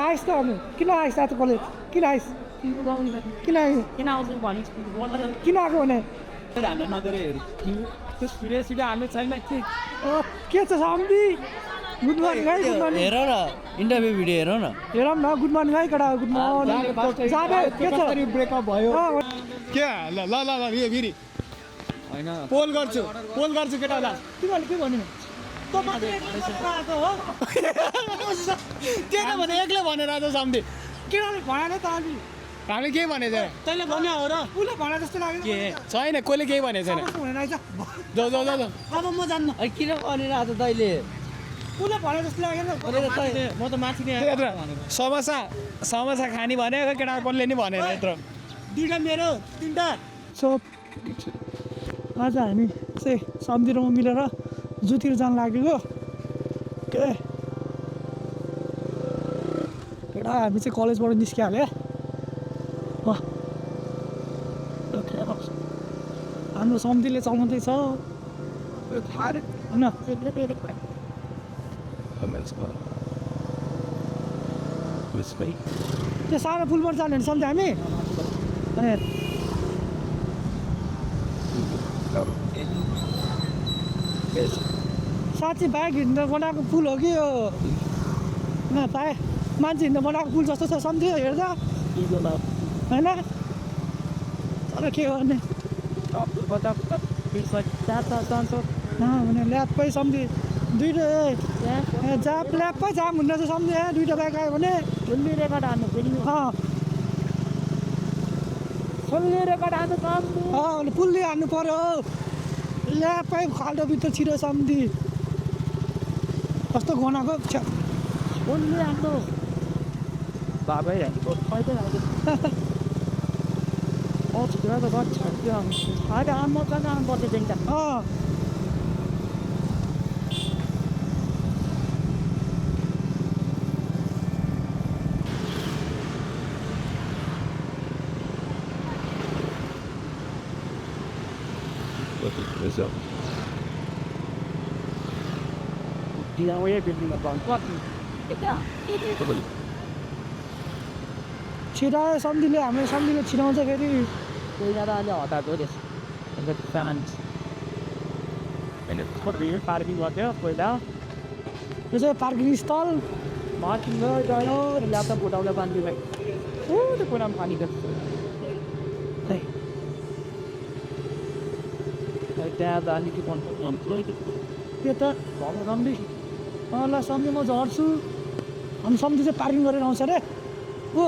Ice त अनि किन आइस आज कलेज किन आइस किन आयो किन आउँछु भने किन आएको भने हाम्रो नजर हेर्नु त्यो सिधै सिधै हाल्नु छैन के छ सम्धी गुड मर्निङ है गुड मर्निङ हेर न इन्टरभ्यू भिडियो हेर न हेरौँ न गुड मर्निङ है केटा गुड मर्निङ जाबे के छ ब्रेकअप भयो के ल ल ल ल फेरि होइन पोल गर्छु केटालाई तिमीहरूले के भन्नु त्यही त भने एक्लै भनेर आज सम्धि किनभने भएन त अलि हामीले केही भनेको छैन तैँले भन्यो हो र उसले भने जस्तो लाग्यो के छैन कोहीले केही भनेको छैन हुने रहेछ जाऊ जाऊ जाऊ अब म जान्न किन भनेर आज तैँले उसले भने जस्तो लागेन म त माथि नै यत्रो समोसा खाने भनेको केटा कसले नि भनेन यत्रो दुईवटा मेरो तिनवटा सो आज हामी चाहिँ सम्झी र म मिलेर जुतिर जान लागेको के केटा हामी चाहिँ कलेजबाट निस्किहाल्यो हाम्रो सम्झीले चलाउँदैछ होइन त्यो सानो पुलबाट जाने भने सम्झे हामी साँच्ची बाइक हिँड्दा बनाएको पुल हो कि यो न पाए मान्छे हिँड्दा बनाएको पुल जस्तो छ सम्झ्यो हेर्दा होइन तर के गर्ने भने ल्यापै सम्झि दुइटा जाप ल्यापै जाम हुँदा चाहिँ सम्झे दुइटा बाइक आयो भने फुल्ली रेकर्ड हान्नु फेरि फुल्ली रेकर्ड हान्नु अनि पुल्ली हान्नु पऱ्यो ल्यापै खाल्टोभित्र छिटो सम्झि कस्तो गनाएको फुल्ली हान्नु बाबै हान्नु छिटो त गर्छ होइन म कहाँ बस्दै जान्छ छिरायो सम्झीले हाम्रो सम्झीले छिराउँछ फेरि अलि हतार हो पार्किङ गर्थ्यो पहिला यो चाहिँ पार्किङ स्थल पार्किङ गयो ल्यापटप उठाउँदा पानीलाई त्यो कुरामा पानी त्यहाँ त अलिकति के त सम्झी ल सम्झी म झर्छु अनि सम्झी चाहिँ पार्किङ गरेर आउँछ अरे हो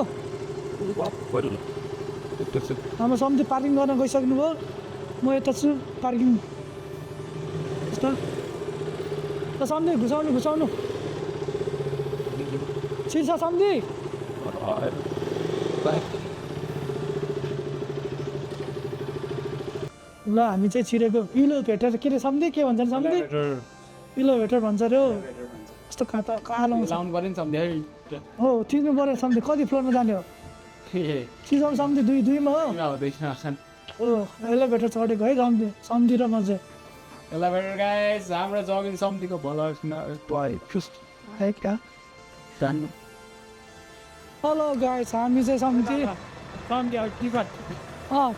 हाम्रो सम्झी पार्किङ गर्न गइसक्नुभयो म यता छु पार्किङ यस्तो ल सम्झी घुसाउनु छिर्छ सम्झी ल हामी चाहिँ छिरेको इलो भेटर के अरे सम्झी के भन्छ सम्झी इलो भेटर भन्छ अरे हो यस्तो कहाँ लाउँछ लाउनु पऱ्यो नि सम्झ्यो हो चिन्नु पऱ्यो सम्झी कति फ्लोरमा जाने हो चिजाउनु सम्झी दुईमा हो हो एलिभेटर चढेको है सम्झी र म चाहिँ एलिभेटर गाइस हाम्रो जगिङ सम्झीको भलो है क्या हेलो गाइस हामी चाहिँ सम्झी टिकट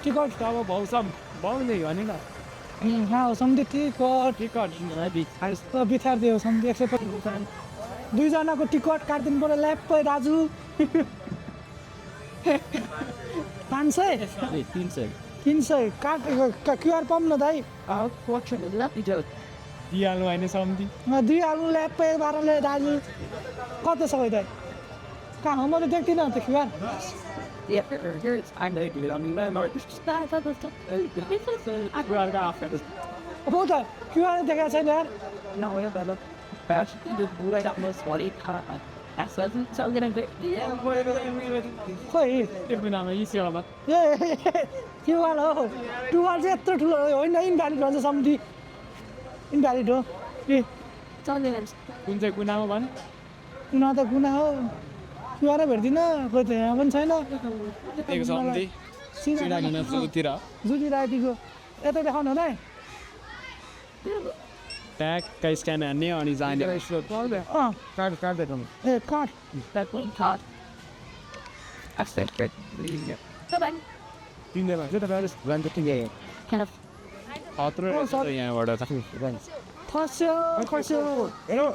टिकट अब भाउसम भाउले भने न हो सम्झी टिकट बिथार दियो सम्झी 150 दुईजनाको टिकट काटिदिनु पऱ्यो ल्याप्पै दाजु 500 300 काट क्युआर पाउँ न दाइ दिइहाल्नु होइन सम्झी दिइहाल्नु ल्याप्पै पाराले दाजु कति छ दाइ कहाँ हो मैले देख्दिनँ त क्युआर हो त क्युआर देखाएको छैन यार खोइ क्युआर हो क्युआर चाहिँ यत्रो ठुलो होइन इन्भ्यालिड भन्छ सम्झी इन्भ्यालिड हो ए कुन चाहिँ कुनामा भन् कुना त कुना हो क्युआर भेट्दिनँ खोइ त यहाँ पनि छैन जुती रातिको यता देखाउनु होला है ट्यागका स्क्यान हान्ने अनि जाने अँ कार्ड देखाउनु ए काट तिनले भन्छ तपाईँहरू खत्रो रहेछ त यहाँबाट त खस्यो hello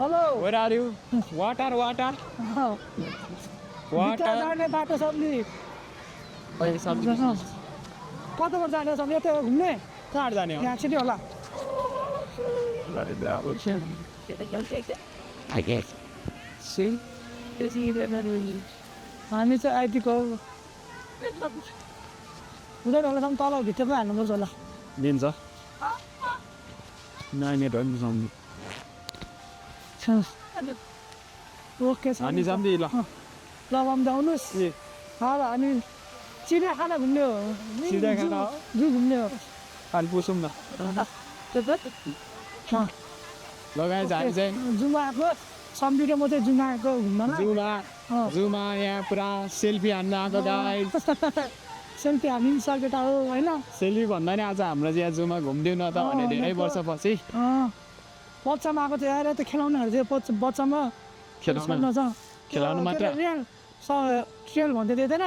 hello where are you water water भित्र जाने बाटो सम्झी कताबाट जाने सम्झी यता घुम्ने कहाँ जाने हो यहाँ छिटो होला हामी चाहिँ आइटीको हुँदैन होलासम्म तल भित्र पो हाल्नुपर्छ होला दिन्छ नानीहरू पनि सम्झి ओके छ हामी सम्झि ल ल आउनुहोस् हामी चिडियाखाना घुम्ने हो चिडियाखाना हो? जू घुम्ने हो खालि पुसौँ न लगाए हामी चाहिँ जुमा आएको सम्झिएर म चाहिँ जुमा आएको घुम्न जुमा यहाँ पुरा सेल्फी हान्न आएको गाई सेल्फी हामी सकेटा हो होइन सेल्फी भन्दा नि आज हाम्रो चाहिँ यहाँ जुमा घुमिदिउँ न त भने धेरै वर्षपछि बच्चामा आएको थियो आएर त्यो खेलाउनेहरू चाहिँ बच्चामा खेलाउनु मात्र ट्रेल भन्दै दिँदैन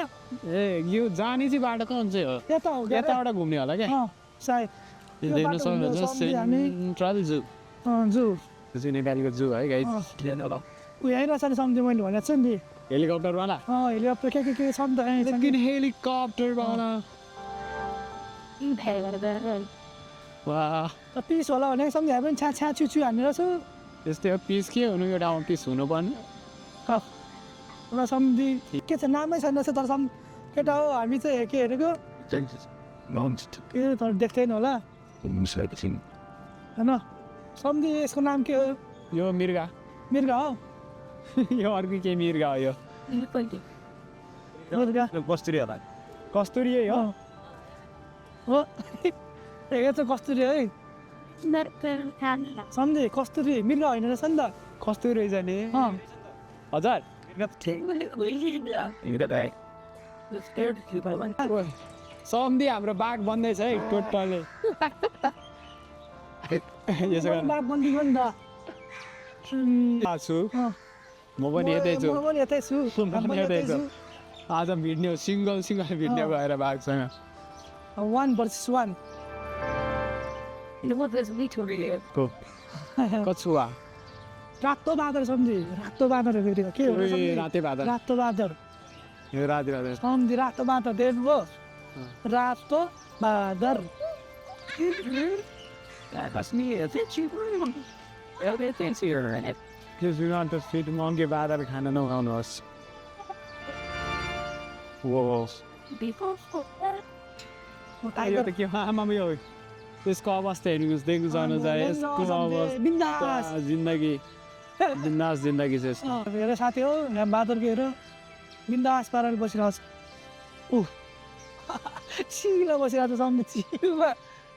ए यो जाने चाहिँ बाटो कहाँ हुन्छ हो यता हो यताबाट घुम्ने होला क्या सायद देख्न सक्नुहुन्छ सेन्ट्रल जू जू चाहिँ नेपालीको जू है गाई ऊ यहीँरहेछ नि सम्झेँ मैले भनेको छु नि हेलिकप्टरवाला हेलिकप्टर के छ नि त लेकिन हेलिकप्टरवाला वाह पिस होला भने सम्झे पनि छ्या छु हानेर छु त्यस्तै हो पिस के हुनु एउटा पिस हुनुपर्ने एउटा सम्झि के छ नामै छैन रहेछ तर केटा हो हामी चाहिँ के हेरेको तर देख्दैन होला होइन सम्झि यसको नाम के हो यो मिर्गा हो यो अर्को के मिर्गा हो यो कस्तुरी होला कस्तुरी हो हो यो चाहिँ कस्तुरी है सम्झे कस्तुरी मिर्गा होइन रहेछ नि त कस्तुरी रहेछ नि हजुर सम्धि हाम्रो बाघ बन्दैछ है टोटलले बाघ बन्दी पनि त छु म पनि यतै छु आज भिड्ने सिङ्गल भिड्ने भएर बाघसँग 1 versus 1 कछुवा रातो बाँदर सम्झि रातो बाँदर के हो राते बाँदर रातो बाँदर यो राते बाँदर सम्झि रातो बाँदर देख्नुभयो रातो बाँदर फिट मङ्के बाँदर खान नखाउनुहोस् यो त के आमा यो त्यसको अवस्था हेर्नुहोस् देख्नु जानु যায় यसको अवस्था जिन्दगी बिन्दास जिन्दगी छ यसको हेर साथी हो यहाँ बाँदरको हेर बिन्दास पाराले बसिरहेको छ चिलो बसिरहेको छ सम्झि चिलोमा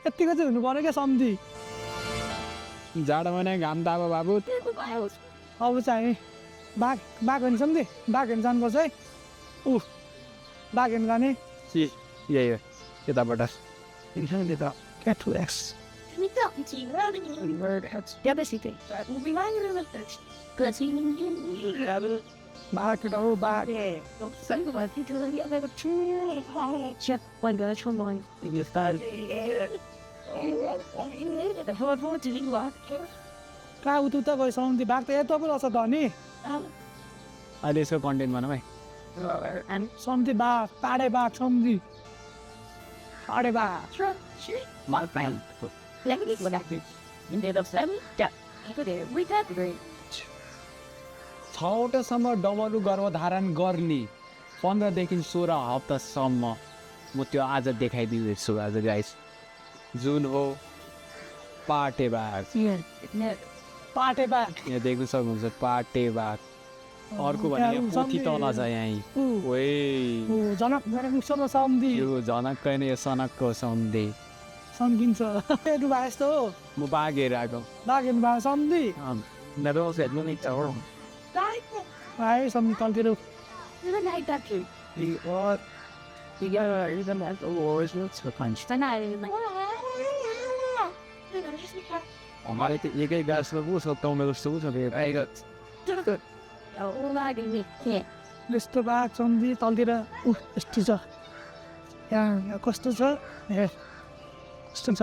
यत्तिको चाहिँ हुनु पऱ्यो क्या सम्झि जाडो महिना घाम त अब बाबु अब चाहिँ बाघ हेर्नु सम्झि बाघ हेर्नु जानुपर्छ है बाघ हेर्नु जाने यही हो यताबाट बाघ हो बाघ कहाँ उता गयो सम्झि बाघ त यता पो रहेछ त नि अहिले यसको कन्टेन्ट भनौँ है सम्झि बाघ पाडे बाघ सम्झि पाडे बाघ छवटासम्म डबलु गर्भधारण गर्ने 15 देखि 16 हप्तासम्म म त्यो आज देखाइदिँदैछु आज गाइस जुन हो पाटे बाघ यहाँ देख्न सक्नुहुन्छ पाटे बाघ अर्को भने पोथी तल छ यहीँ सम्झि यो जनक्कै नै यो सनकको सम्धि सम्झिन्छ डुबा यस्तो हो म बाघ हेरेर आएको बाघ हेर्नु भएको सम्झि आयो सम्झि तलतिर मलाई त एकै गाछमा पो सत्ताउन्न जस्तो पो छ यस्तो बाघ सम्झी तलतिर यस्तो छ यहाँ कस्तो छ हे कस्तो छ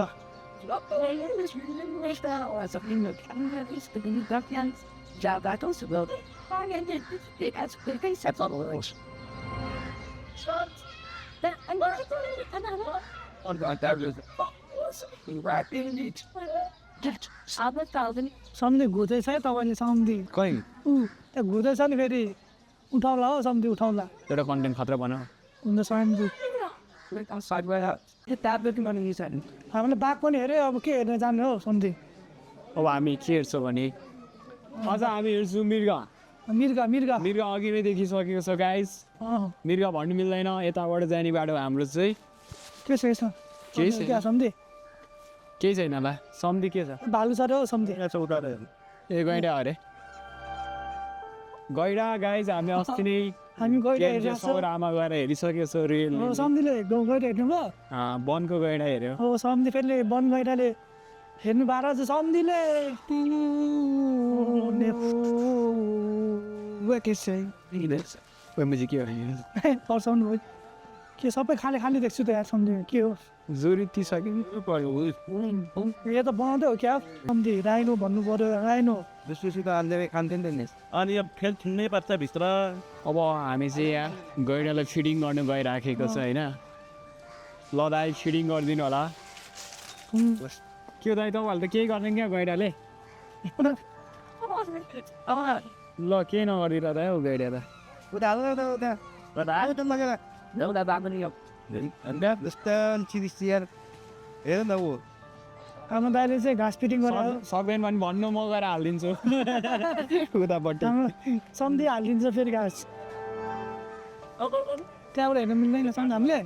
सम्झी घुँदैछ है तपाईँले सम्झी खै त्यहाँ घुँदैछ नि फेरि उठाउला हो सम्झी उठाउला एउटा कन्टेन्ट खतरा भन हुन्छ सम्झी हामीले बाघ पनि हेऱ्यो अब के हेर्न जाने हो सम्झी अब हामी के हेर्छौँ भने अझ हामी हेर्छौँ मृग मिर्गा मिर्गा मृग अघि नै देखिसकेको छ गाइस मृग भन्नु मिल्दैन यताबाट जाने बाटो हाम्रो चाहिँ के छ यसमा केही छैन। क्या सम्झी केही छैन होला सम्धि के छ भालु छ र हो सम्झी ए गैडा अरे गैडा गाइज हामी अस्ति नै हामी गइरहेको केन्द्रीय सौरामा गएर हेरिसकेको छ रेल हो सम्झीले गाउँ गइरहेको भयो वनको गैडा हेऱ्यो हो सम्झी फेरि वन गइरहेले हेर्नु बाह्र चाहिँ सम्झीले मुजी के हो पर्साउनु भयो के सबै खाली खाली देख्छु त यार सम्झी के हो जुरिती सकिनु पर्यो यो त बनाउँदै हो क्या सम्झी राइनो भन्नु पर्यो राइनो अनि यो फेरि ठिन्नै पर्छ भित्र अब हामी चाहिँ यहाँ गैडालाई फिडिङ गर्नु गइराखेको छ होइन ल दाइ फिडिङ गरिदिनु होला के हो दाइ तपाईँहरूले त केही गर्दैन क्या गैडाले ल केही नगरिरह हौ गैडा हाम्रो दाइले चाहिँ घाँस फिटिङ गरेर सक्दैन भने भन्नु म गएर हालिदिन्छु उतापट्टि सम्झी हालिदिन्छ फेरि घाँस त्यहाँबाट हेर्नु मिल्दैन सम्झ हामीले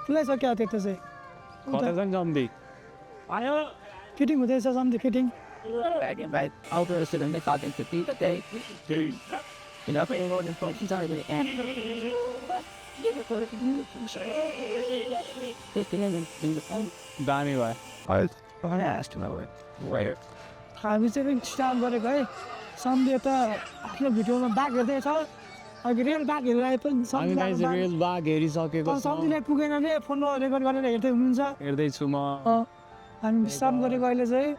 पुरै सक्यो त्यस्तो चाहिँ कता छ नि जम्दी फिटिङ हुँदैछ सम्झी फिटिङ दामी भयो हामी चाहिँ स्टार्ट गरेको है सम्झी त आफ्नो भिडियोमा बाघ हेर्दैछ अघि रेल बाघ हेरेर पनि हामी गाइस रेल बाघ हेरिसकेको छ सम्झीलाई पुगेन भने फोनमा रेकर्ड गरेर हेर्दै हुनुहुन्छ हेर्दैछु म हामी विश्राम गरेको अहिले चाहिँ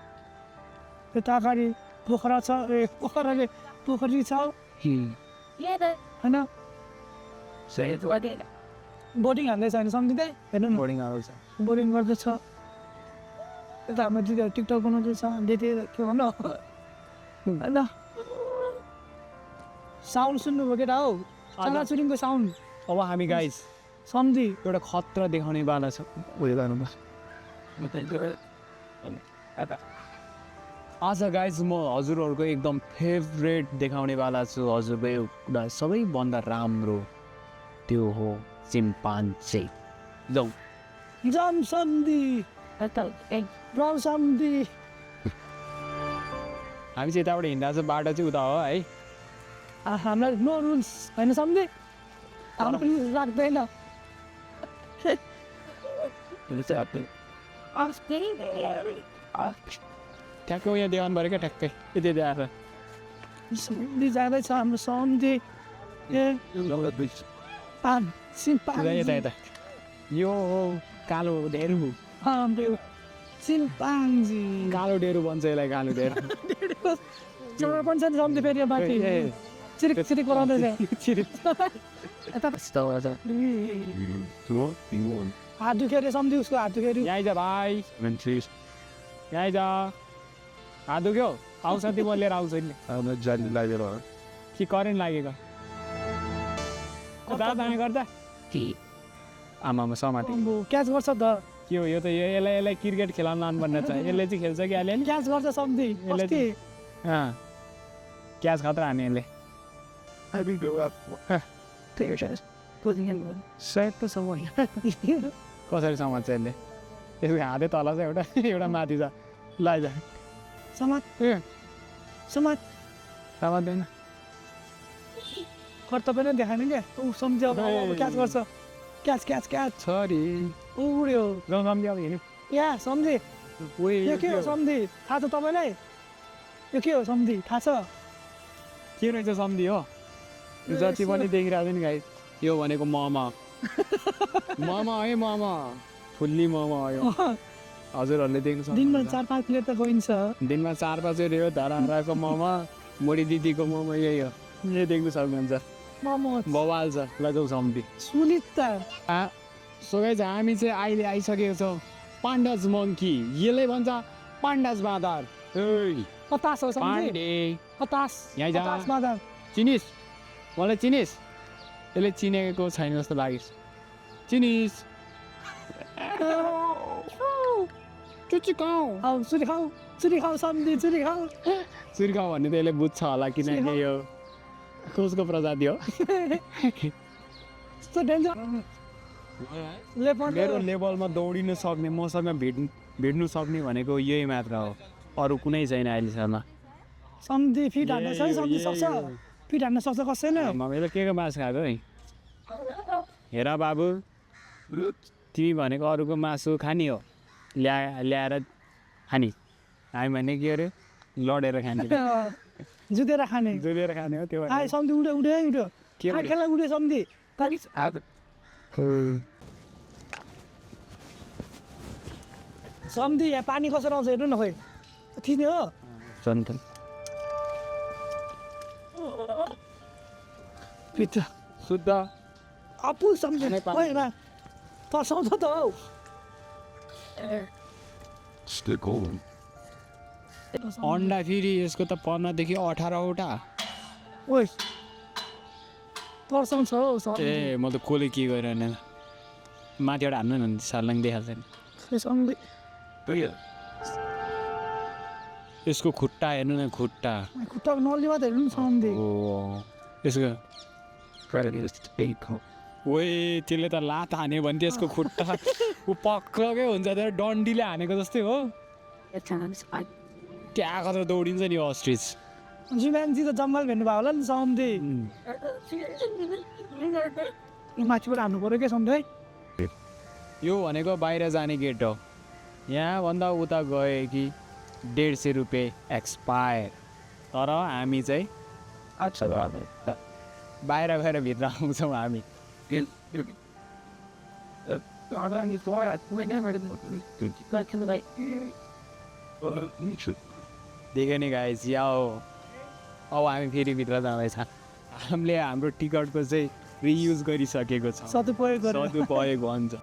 त्यो अगाडि पोखरा छ पोखरी छ होइन बोटिङ हाल्दैछ होइन सम्झिँदै हेर्नु न बोर्डिङ आउँछ बोटिङ गर्दैछ यता हाम्रो दिदीहरू टिकटक बनाउँदैछ दिदी के भन्नु होइन साउन्ड सुन्नुभयो केटा हौ चलाचुरीको साउन्ड अब हामी गाइस सम्झी एउटा खतरा देखाउने वाला छ उयो गर्नु आज गाइज म हजुरहरूको एकदम फेभरेट देखाउने वाला छु हजुरको एउटा सबैभन्दा राम्रो त्यो हो चिम्पान्जी जाउँ जम सम्झी ब्राउन सम्झी हामी चाहिँ यताबाट हिँड्दा चाहिँ बाटो चाहिँ उता हो है हामीलाई नो रुल्स होइन सम्झी हाम्रो पनि राख्दैन ठ्याक्कै यहाँ देखाउनु पऱ्यो क्या ठ्याक्कै यति आएर सम्झी जाँदैछ हाम्रो सम्झी यता यता यो हो कालो डेरु चिम्पान्जी कालो डेरु भन्छ यसलाई कालो डेरु चरा पनि छ नि सम्झी फेरि यो माथि चिरिक चिरिक बनाउँदैछ हात दुखेर सम्झी उसको हात दुखेर यहीँ जा भाइ यहीँ जा हात दुख्यो आउँछ ती म लिएर आउँछु नि कि करेन्ट लागेको दामी गर्दा आमामा समाति क्याच गर्छ त के हो यो त यसलाई क्रिकेट खेलाउन लानुपर्ने छ यसले चाहिँ खेल्छ कि अहिले क्याच गर्छ सम्झी क्याच खतरा हाने यसले कसरी समात्छ यसले यसको हातै तल छ एउटा एउटा माथि छ लैजा समात समात्दैन कर्तव्य नै देखाएन क्या ऊ सम्झ्यो क्याच गर्छ क्याच क्याच क्याच छोरी उड्यो गाउँ सम्झि अब हिँड्नु या सम्झे ल यो के हो सम्धि थाहा छ तपाईँलाई यो के हो सम्धि थाहा छ के रहेछ सम्धि हो यो जति पनि देखिरहेको छ नि गाई यो भनेको मोमो मोमो है मोमो फुल्ली मोमो हो यो हजुरहरूले देख्नु सक्नुहुन्छ दिनमा 4-5 प्लेट त गइन्छ दिनमा 4-5 यो धराको मोमो मोडी दिदीको मोमो यही हो यही देख्नु सक्नुहुन्छ मोमो बवाल छ लजाउ सम्धि सुनिता सो गाइज हामी चाहिँ अहिले आइसकेको छौँ पाण्डाज मङ्की यसले भन्छ पाण्डाज बाँदर ए 50 हो सम्धि पाण्डे 50 यहाँ जा। 50 मादा चिनिस मलाई चिनिस यसले चिनेको छैन जस्तो लाग्यो चिनिस आउ चुरी खाऊ सम्धि चुरी खाऊ सुर्खाउ भन्ने त यसले बुझ्छ होला किनकि यो कसको प्रजाति हो यस्तो डेन्जर मेरो लेभलमा दौडिन सक्ने मसँग भिड्नु सक्ने भनेको यही मात्र हो अरू कुनै छैन अहिलेसम्म सम्धि फिट हान्न सक्छ सम्धि सक्छ फिट हान्न सक्छ कसैले मैले के को मासु खाएको है हेर बाबु तिमी भनेको अरूको मासु खाने हो ल्याएर खाने हामी भने के अरे लडेर खाने जुतेर खाने हो त्यो आए सम्धि उड्यो के उड्यो? खेल्न उड्यो सम्धि सम्धि यहाँ पानी कसरी आउँछ हेर्नु न खोइ थिच्ने हो सन्तन भित्र शुद्ध अपु सम्धि नेपाल। होइन तर्साउँछ त हौ अन्डा फेरि यसको त 15 देखि 18वटा ओइ तर्साउँछ हौ सम्धि ए म त कसले के गरेन माथिबाट हान्नु न सार्लाङ देखाएको छैन सम्धि यसको खुट्टा हेर्नु न खुट्टा खुट्टाको नलिवा त हेर्नु न सम्धि ओ यसको ओए त्यसले त लात हान्यो भने त्यसको खुट्टा ऊ पक्कै हुन्छ तर डन्डीले हानेको जस्तै हो त्यहाँ कता दौडिन्छ नि अस्ट्रिच जुम्यान्जी त जङ्गल भेट्नु भयो होला नि सम्धि माथिबाट हान्नु पऱ्यो क्या सम्धि है यो भनेको बाहिर जाने गेट हो यहाँभन्दा उता गयो कि 150 रुपियाँ एक्सपायर तर हामी चाहिँ बाहिर गएर भित्र आउँछौँ हामी देख्यो नि गाइस या हो अब हामी फेरि भित्र जाँदैछ हामीले हाम्रो टिकटको चाहिँ रियुज गरिसकेको छ सदुपयोग गरेर सदुपयोग हुन्छ